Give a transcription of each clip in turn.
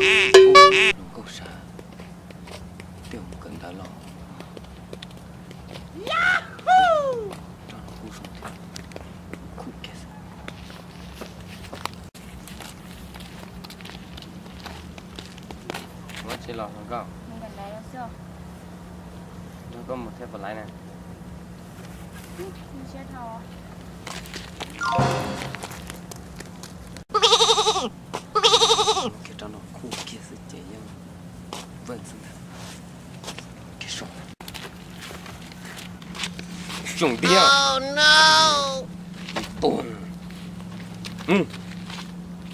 Hluas nkauj sab, tej mus kawm ntawv los, tso no kub zoo thiab, kub kiag xwb. Muab tsis los hluas nkauj, koj mus thiab puas laiv na? Kiag rau no kub kiag xwb ces yeej vwj xwb ntag. Kiag so, xyoo tiag. Mus,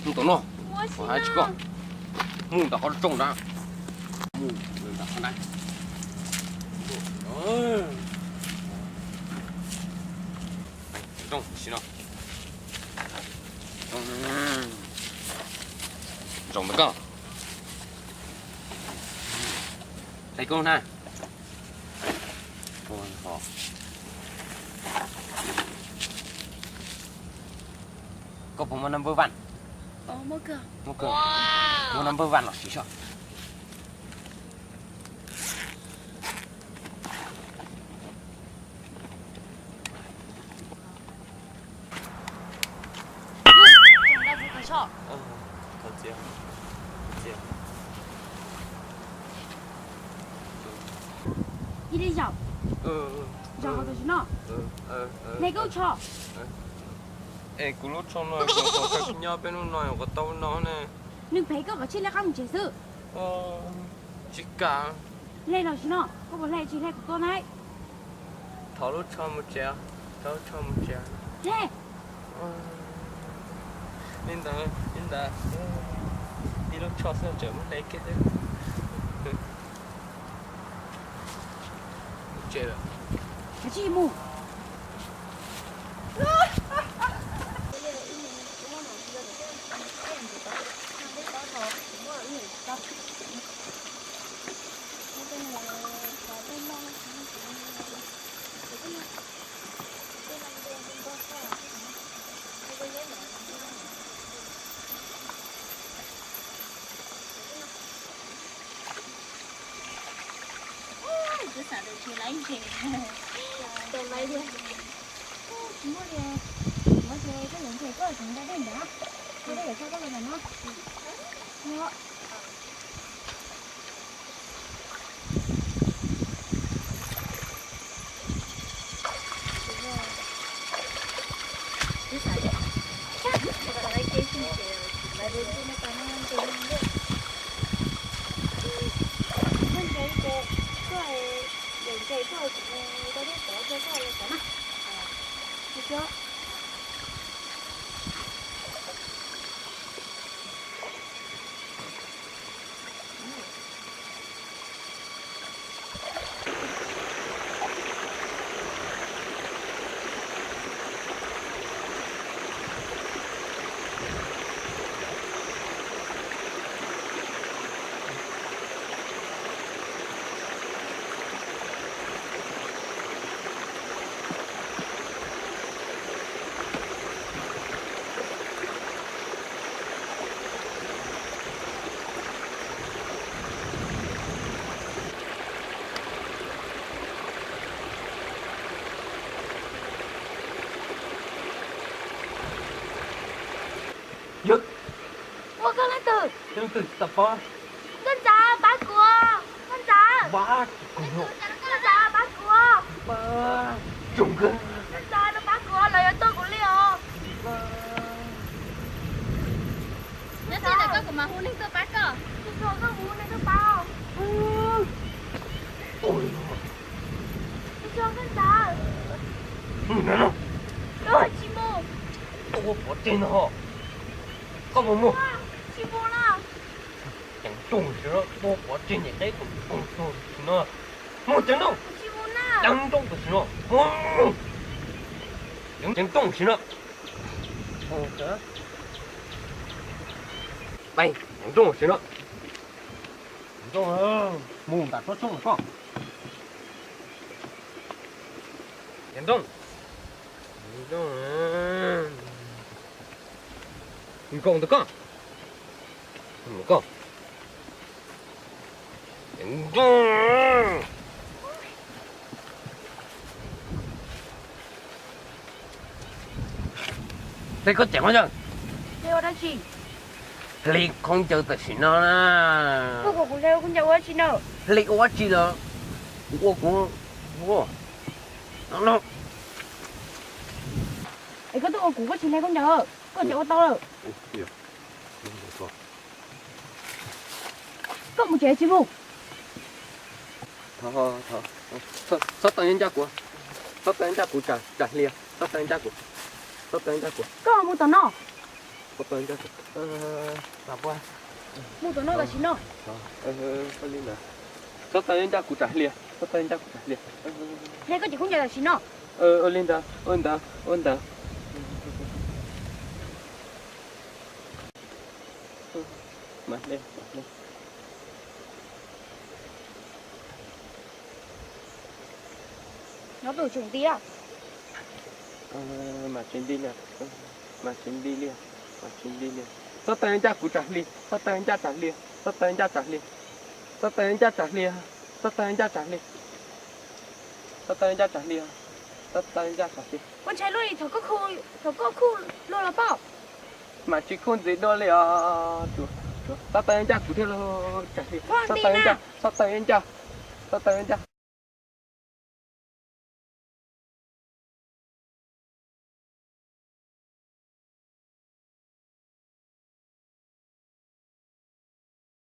mus tom no, kuv hais tsis koj, mus nram qhov rooj nrad, mus nram qhov na. Rooj sim no, rooj, rooj ntawm koj. Hle koj na. Koj puas muaj nab npawb vaj? Muaj kawg. Muaj nab npawb vaj los sim soj. Ib li zaum, zaum hauv tam sim no. Hle koj tsho. Es kuv lub tsho no, nyob peb lub no yuav kom tau no ne. Nws phem koj kom tsij hle qab mus tsev xwb. Tsis kam. Hle tam sim no, koj puas hle tsis hle kuv tua na. Thov lub tsho mus tsev, thov lub tsho mus tsev. Hle. Li ntawd, li ntawd, tib lub tsho xwb tseem muab hle kiag thiab. Tsev lawm. Kav tsij mus. Kuv xav tias tsis laiv ntses, tsis muaj li, kuv tias koj yuav ntses koj tseem nqa dej ntawd, koj dej yuav tso koj los ntawm no. Yog, ua koj leej twg? Leej twg tsis pom? Nkauj Ntxawm, pab kuv, Nkauj Ntxawm. Nkauj Ntxawm, pab kuv. Nkauj Ntxawm, no pab kuv, lawv yuav tua kuv li os. Nyob tsis ntawm koj kuv mam hu neeg tuaj pab koj. Tsis tshua koj hu neeg tuaj pab. Tsis tshua Nkauj Ntxawm. Mus no. Tsis mus. Tuaj pov tseg no. Koj mus mus. Tsis mus na. Ceev nrooj sim no, tuaj pov tseg niam deb tus koog tuag sim no. Mus ceev nrooj. Ceev nrooj tam sim no. Mus. Ceev nrooj sim no. Ceev nrooj sim no. Mus nram tsob tshooj koj. Ceev nrooj. Nkoos ntawm koj, koj, Hle koj cev khaub ncaws. Hle khaub ncaws tam sim no na. Hle ua dab tsi los kuv ua kuv. Es koj twb ua kuv koj tsis hle khaub ncaws, koj ces ua tau lawm. Koj mus tsev tsis mus? Txhob tau ncaj kuv, txhob tau ncaj kuv tsam hli, txhob tau ncaj kuv, txhob tau ncaj kuv. Koj mus tom no. Mus tom no tam sim no. Txhob tau ncaj kuv tsam hli, txhob tau ncaj kuv tsam hli. Hle koj cev khaub ncaws tam sim no. Ua li ntawd, ua ntawd, ua ntawd. Nyob tus tseem nti a. Mas tsis nti li, mas tsis nti li, mas tsis nti li. Txhob tau ncaj kuv tsam hli, txhob tau ncaj tsam hli, txhob tau ncaj tsam hli, txhob tau ncaj tsam hli, txhob tau ncaj tsam hli, txhob tau ncaj tsam hli, txhob tau ncaj tsam hli. Ua ntshai luaj li, thaum koj khuj luaj los pom. Mas tsis khuj ntxiv dua li os. Txhob tau ncaj kuv thiab lauj, tsam hli, txhob tau ncaj, txhob tau ncaj, txhob tau ncaj.